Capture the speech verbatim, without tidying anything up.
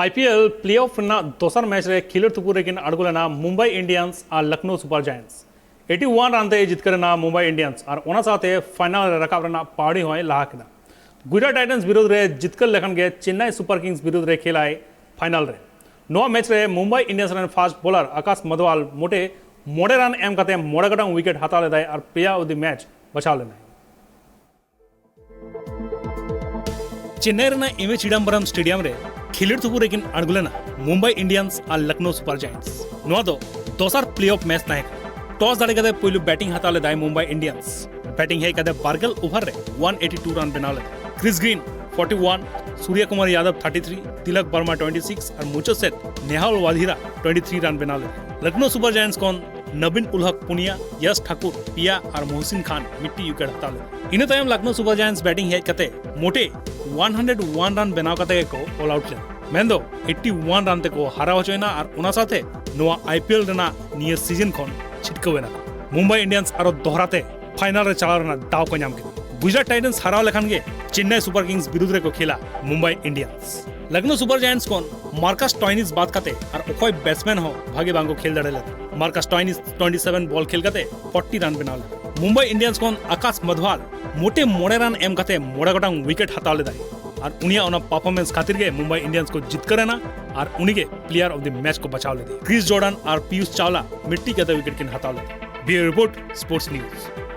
I P L play of ᱨᱮᱱᱟᱜ ᱫᱚᱥᱟᱨ match ᱨᱮ ᱠᱷᱮᱞᱳᱰ ᱛᱩᱯᱩᱫ ᱨᱮᱠᱤᱱ ᱟᱬᱜᱚ ᱞᱮᱱᱟ ᱢᱩᱢᱵᱟᱭ ᱤᱱᱰᱤᱭᱟᱱᱥ ᱟᱨ ᱞᱚᱠᱷᱱᱳ ᱥᱩᱯᱟᱨ ᱡᱟᱭᱮᱱᱴᱥ᱾ ᱮᱭᱤᱴᱤ ᱳᱣᱟᱱ ᱨᱟᱱ ᱛᱮ ᱡᱤᱛᱠᱟᱹᱨ ᱮᱱᱟ ᱢᱩᱢᱵᱟᱭ ᱤᱱᱰᱤᱭᱟᱱᱥ ᱟᱨ ᱚᱱᱟ ᱥᱟᱶᱛᱮ ᱯᱷᱟᱭᱱᱟᱞ ᱨᱮ ᱨᱟᱠᱟᱵ ᱨᱮᱱᱟᱜ ᱯᱟᱹᱣᱲᱤ ᱦᱚᱸᱭ ᱞᱟᱦᱟ ᱠᱮᱫᱟ᱾ ᱜᱩᱡᱽᱨᱟᱴ ᱴᱟᱭᱴᱟᱱᱥ ᱵᱤᱨᱩᱫᱽ ᱨᱮ ᱡᱤᱛᱠᱟᱹᱨ ᱞᱮᱠᱷᱟᱱ ᱜᱮ ᱪᱮᱱᱱᱟᱭ ᱥᱩᱯᱟᱨ ᱠᱤᱝᱥ ᱵᱤᱨᱩᱫᱽ ᱨᱮ ᱠᱷᱮᱞᱟᱭ ᱯᱷᱟᱭᱱᱟᱞ ᱨᱮ᱾ ᱱᱚᱣᱟ ᱢᱮᱪ ᱨᱮ ᱢᱩᱢᱵᱟᱭ ᱤᱱᱰᱤᱭᱟᱱᱥ ᱨᱮᱱ ᱯᱷᱟᱥᱴ ᱵᱚᱞᱟᱨ ᱟᱠᱟᱥ ᱢᱟᱫᱣᱟᱞ ᱢᱚᱴᱮ ᱢᱚᱬᱮ ᱨᱟᱱ ᱮᱢ ᱠᱟᱛᱮ ᱢᱚᱬᱮ ᱜᱚᱴᱟᱝ ᱣᱤᱠᱮᱴ ᱦᱟᱛᱟᱣ ᱞᱮᱫᱟᱭ ᱟᱨ ᱯᱞᱮᱭᱟᱨ ᱚᱯᱷ ᱫᱤ ᱢᱮᱪ ᱵᱟᱪᱷᱟᱣ ᱞᱮᱱᱟᱭ᱾ ᱪᱮᱱᱱᱟᱭ ᱨᱮᱱᱟᱜ ᱮᱢ ᱮ ᱪᱤᱫᱟᱢᱵᱟᱨᱟᱢ ᱥᱴᱮᱰᱤᱭᱟᱢ ᱨᱮ ᱠᱷᱮᱞᱳᱰ ᱛᱩᱯᱩᱫ ᱨᱮᱠᱤᱱ ᱟᱬᱜᱚ ᱞᱮᱱᱟ ᱢᱩᱢᱵᱟᱭ ᱤᱱᱰᱤᱭᱟᱱᱥ ᱟᱨ ᱞᱚᱠᱷᱱᱳ ᱥᱩᱯᱟᱨ ᱡᱟᱭᱮᱱᱴᱥ᱾ ᱱᱚᱣᱟ ᱫᱚ ᱫᱚᱥᱟᱨ ᱯᱞᱮ ᱚᱯᱷ ᱢᱮᱪ ᱛᱟᱦᱮᱸ ᱠᱟᱱᱟ᱾ ᱴᱚᱥ ᱫᱟᱲᱮ ᱠᱟᱛᱮ ᱯᱳᱭᱞᱳ ᱵᱮᱴᱤᱝ ᱦᱟᱛᱟᱣ ᱞᱮᱫᱟᱭ ᱢᱩᱢᱵᱟᱭ ᱤᱱᱰᱤᱭᱟᱱᱥ᱾ ᱵᱮᱴᱤᱝ ᱦᱮᱡ ᱠᱟᱛᱮ ᱵᱟᱨᱜᱮᱞ ᱳᱵᱷᱟᱨ ᱨᱮ ᱳᱣᱟᱱ ᱮᱭᱤᱴᱤ ᱴᱩ ᱨᱟᱱ ᱵᱮᱱᱟᱣ ᱞᱮᱫᱟ᱾ Chris Green forty one, Surya Kumar Yadav thirty three, Tilak Varma twenty six ᱟᱨ ᱢᱩᱪᱟᱹᱫ ᱥᱮᱫ ᱱᱮᱦᱟᱞ ᱣᱟᱫᱷᱤᱨᱟ ᱴᱩᱭᱮᱱᱴᱤ ᱛᱷᱨᱤ ᱨᱟᱱ ᱵᱮᱱᱟᱣ ᱞᱮᱫᱟ᱾ ᱞᱚᱠᱷᱱᱳ ᱥᱩᱯᱟᱨ ᱡᱟᱭᱮᱱᱴᱥ ᱠᱷᱚᱱ ᱱᱚᱵᱤᱱ ᱩᱞᱦᱟᱠ ᱯᱩᱱᱭᱟ, ᱭᱟᱥ ᱴᱷᱟᱠᱩᱨ ᱯᱮᱭᱟ ᱟᱨ ᱢᱚᱦᱥᱤᱱ ᱠᱷᱟᱱ ᱢᱤᱫᱴᱤᱡ ᱣᱤᱠᱮᱴ ᱦᱟᱛᱟᱣ ᱞᱮᱫᱟ᱾ ᱤᱱᱟᱹ ᱛᱟᱭᱚᱢ ᱞᱚᱠᱷᱱᱳ ᱥᱩᱯᱟᱨ ᱡᱟᱭᱮᱱᱴᱥ ᱵᱮᱴᱤᱝ ᱦᱮᱡ ᱠᱟᱛᱮ ᱢᱚᱴᱮ ᱳᱣᱟᱱ ᱦᱟᱱᱰᱨᱮᱰ ᱳᱣᱟᱱ ᱨᱟᱱ ᱵᱮᱱᱟᱣ ᱠᱟᱛᱮ ᱜᱮᱠᱚ ᱚᱞ ᱟᱣᱩᱴ ᱞᱮᱱᱟ᱾ ᱢᱮᱱᱫᱚ ᱮᱭᱤᱴᱤ ᱳᱣᱟᱱ ᱨᱟᱱ ᱛᱮᱠᱚ ᱦᱟᱨᱟᱣ ᱦᱚᱪᱚᱭᱮᱱᱟ ᱟᱨ ᱚᱱᱟ ᱥᱟᱶᱛᱮ ᱱᱚᱣᱟ ᱟᱭ ᱯᱤ ᱮᱞ ᱨᱮᱱᱟᱜ ᱱᱤᱭᱟᱹ ᱥᱤᱡᱚᱱ ᱠᱷᱚᱱ ᱪᱷᱤᱴᱠᱟᱹᱣ ᱮᱱᱟ ᱠᱚ᱾ ᱢᱩᱢᱵᱟᱭ ᱤᱱᱰᱤᱭᱟᱱᱥ ᱟᱨᱚ ᱫᱚᱦᱲᱟ ᱛᱮ ᱯᱷᱟᱭᱱᱟᱞ ᱨᱮ ᱪᱟᱞᱟᱣ ᱨᱮᱱᱟᱜ ᱫᱟᱣ ᱠᱚ ᱧᱟᱢ ᱠᱮᱫᱟ᱾ ᱜᱩᱡᱽᱨᱟᱴ ᱴᱟᱭᱴᱟᱱᱥ ᱦᱟᱨᱟᱣ ᱞᱮᱠᱷᱟᱱ ᱜᱮ ᱪᱮᱱᱱᱟᱭ ᱥᱩᱯᱟᱨ ᱠᱤᱝᱥ ᱵᱤᱨᱩᱫᱽ ᱨᱮᱠᱚ ᱠᱷᱮᱞᱟ ᱢᱩᱢᱵᱟᱭ ᱤᱱᱰᱤᱭᱟᱱᱥ᱾ ᱞᱚᱠᱷᱱᱳ ᱥᱩᱯᱟᱨ ᱡᱟᱭᱮᱱᱴᱥ ᱠᱷᱚᱱ ᱢᱟᱨᱠᱟᱥ ᱴᱚᱭᱱᱤᱥ ᱵᱟᱫ ᱠᱟᱛᱮ ᱟᱨ ᱚᱠᱚᱭ ᱵᱮᱴᱥᱢᱮᱱ ᱦᱚᱸ ᱵᱷᱟᱜᱮ ᱵᱟᱝ ᱠᱚ ᱠᱷᱮᱞ ᱫᱟᱲᱮ ᱞᱮᱫᱟ᱾ ᱢᱟᱨᱠᱟᱥ ᱴᱚᱭᱱᱤᱥ ᱴᱩᱭᱮᱱᱴᱤ ᱥᱮᱵᱷᱮᱱ ᱵᱚᱞ ᱠᱷᱮᱞ ᱠᱟᱛᱮ ᱯᱷᱳᱨᱴᱤ ᱨᱟᱱ ᱵᱮᱱᱟᱣ ᱞᱮᱫᱟ᱾ ᱢᱩᱢᱵᱟᱭ ᱤᱱᱰᱤᱭᱟᱱᱥ ᱠᱷᱚᱱ ᱟᱠᱟᱥ ᱢᱟᱫᱷᱣᱟᱞ ᱢᱚᱴᱮ ᱢᱚᱬᱮ ᱨᱟᱱ ᱮᱢ ᱠᱟᱛᱮ ᱢᱚᱬᱮ ᱜᱚᱴᱟᱝ ᱣᱤᱠᱮᱴ ᱦᱟᱛᱟᱣ ᱞᱮᱫᱟᱭ ᱟᱨ ᱩᱱᱤᱭᱟᱜ ᱚᱱᱟ ᱯᱟᱨᱯᱷᱚᱨᱢᱮᱱᱥ ᱠᱷᱟᱹᱛᱤᱨ ᱜᱮ ᱢᱩᱢᱵᱟᱭ ᱤᱱᱰᱤᱭᱟᱱᱥ ᱠᱚ ᱡᱤᱛᱠᱟᱹᱨ ᱮᱱᱟ ᱟᱨ ᱩᱱᱤᱜᱮ ᱯᱞᱮᱭᱟᱨ ᱚᱯᱷ ᱫᱤ ᱢᱮᱪ ᱠᱚ ᱵᱟᱪᱷᱟᱣ ᱞᱮᱫᱮᱭᱟ᱾ ᱠᱨᱤᱥ ᱡᱚᱨᱰᱟᱱ ᱟᱨ ᱯᱤᱭᱩᱥ ᱪᱟᱣᱞᱟ ᱢᱤᱫᱴᱤᱡ ᱠᱟᱛᱮ ᱣᱤᱠᱮᱴ ᱠᱤᱱ ᱦᱟᱛᱟᱣ ᱞᱮᱫᱟ᱾ ᱵᱤᱭᱩᱨᱳ ᱨᱤᱯᱳᱨᱴ, ᱥᱯᱳᱨᱴᱥ ᱱᱤᱭᱩᱡᱽ᱾